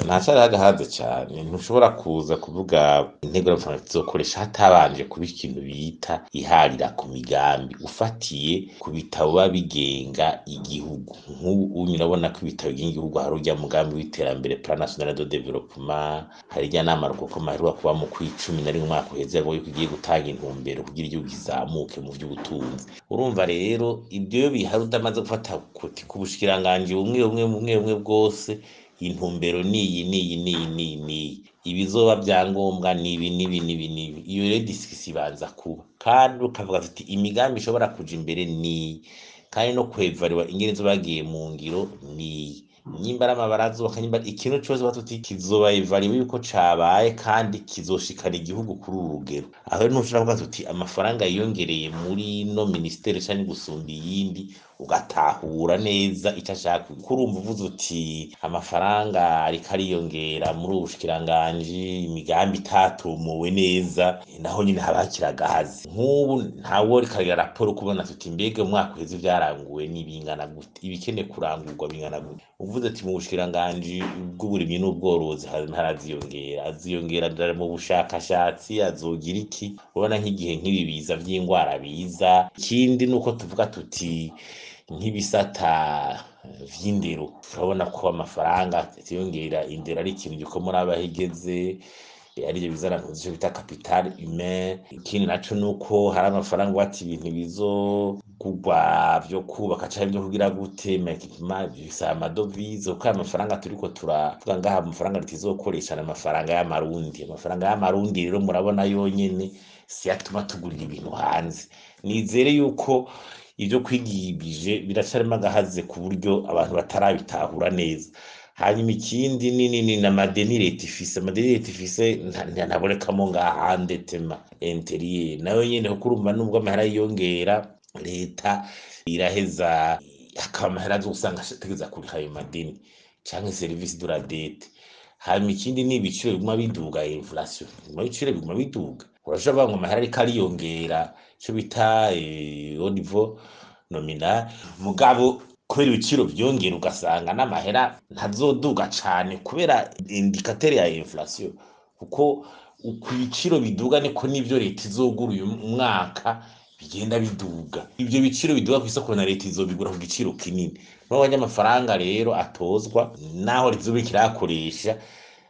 Ntacari hagahaze cane, ntushobora kuza kuvuga intego y'amafaranga tuzokoresha hatabanje kuba ikintu bita iharira ku migambi ufatiye ku bitabo biba bigenga igihugu. Nk'ubu unye urabona ko ibitabo bigenga igihugu hari urya mugambi w'iterambere, Plan National de Développement, hari irya nama rukokoma iheruka kuba mu kw'icumi na rimwe umwaka uheze yavuga yuko igiye gutanga intumbero kugira igihugu kizamuke mu vy'ubutunzi. Urumva rero ivyo iyo bihari udamaze gufata kuti ku bushikiranganji bumwe bumwe bumwe bumwe bwose, intumbero niyi niyi niyi niyi niyi, ibizoba vyangombwa nibi nibi nibi nibi. Iyo rero discussion ibanza kuba, kandi ukavuga tuti imigambi ishobora kuja imbere niyi, kandi no kwevariwa ingene izoba yagiye mu ngiro niyi, nyimba ari amabaraza azubaka, nyimba ikintu cose batuti kizoba evariwe yuko cabaye kandi kizoshikana igihugu kuri uru rugero. Aho rero ntushobora kuvuga tuti amafaranga yiyongereye muri ino ministere canke gusumba iyindi, ugatahura neza ico ashaka. Kurumva uvuze uti amafaranga ariko ariyongera muri ubu bushikiranganji, imigambi itatomowe neza, naho nyene haba hakiri agahazi. Nk'ubu ntawe ariko aragira raporo kubona tuti mbega umwaka uheze vyaranguwe n'ibingana gute, ibikeneye kurangurwa bingana gute. Uvuze ati mu bushikiranganji bw'uburimyi n'ubworozi ntaraziyongera, aziyongera mu bushakashatsi, azogira iki? Urabona nk'igihe nk'ibi biza vy'ingwara biza. Ikindi nuko tuvuga tuti nk'ibisata vy'indero, turabona ko amafaranga atiyongera, indero ari ikintu gikomora abaho igeze, arivyo bizana ivyo bita capital humain. Ikindi naco nuko hari amafaranga wati ibintu bizogurwa vyo kubaka canke vyo kugira gute equipement bisaba amadovize, kuko aya mafaranga turiko turavuga ngaha, amafaranga leta izokoresha ni amafaranga y'amarundi. Amafaranga y'amarundi rero murabona yonyene siyo atuma tugurira ibintu hanze. Nizere yuko ivyo kwigibije biracarimo agahaze ku buryo abantu batarabitahura neza. Hanyuma ikindi ni amadeni leta ifise, amadeni leta ifise ntabonekamo ngaha endettement intérieur nayo nyene, kuko urumva nubwo amahera yiyongera, leta iraheza hakaba amahera azosanga ategereza kuriha ayo madeni canke service de la dette. Hanyuma ikindi ni ibiciro biguma biduga, inflation, ibiciro biguma biduga. Urashobora kuvuga ngo amahera ariko ariyongera ico bita au niveau nominal, mugabo kubera ibiciro vyongera ugasanga n'amahera ntazoduga cane kubera indicateur ya inflation, kuko uko ibiciro biduga niko n'ivyo leta izogura uyu mwaka bigenda biduga. Ivyo biciro biduga kw'isoko na leta izobigura ku giciro kinini. N'abanya amafaranga rero atozwa naho leta izoba iriko irayakoresha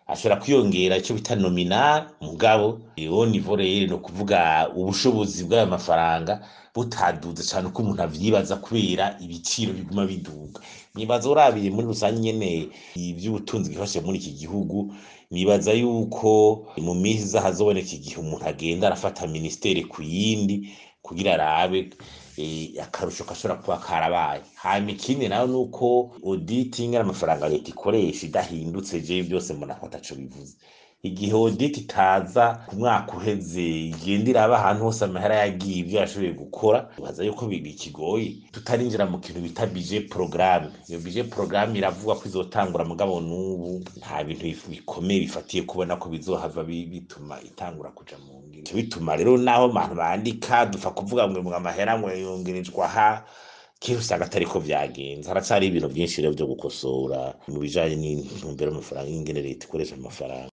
ashobora kwiyongera ico bita nominal, mugabo au niveau réel, no kuvuga ubushobozi bw'ayo mafaranga butaduze cane uko umuntu avyibaza kubera ibiciro biguma biduga. Nibaza urabiye muri rusange nyene ivy'ubutunzi bwifashe muri iki gihugu, nibaza yuko mu minsi iza hazoboneka igihe umuntu agenda arafata ministere ku yindi kugira arabe akarusho gashobora kuba karabaye. Hanyuma ikindi nayo nuko auditing amafaranga leta ikoresha idahindutse, jewe vyose mbona ko ataco bivuze. Igihe audit itaza ku mwaka uheze igenda iraba ahantu hose amahera yagiye, ivyo yashoboye gukora, nibaza yuko bikigoye tutarinjira mu kintu bita budget programme. Iyo budget programme iravuga ko izotangura, mugabo n'ubu nta bintu bikomeye bifatiye kubona ko bizohava bituma itangura kuja mu ngiro. Ico bituma rero naho abantu bandika dupfa kuvuga ngo amahera ngo yongerejwe aha, kenshi usanga atariko vyagenze. Haracari ibintu vyinshi rero vyo gukosora mu bijanye n'intumbero y'amafaranga, ingene leta ikoresha amafaranga.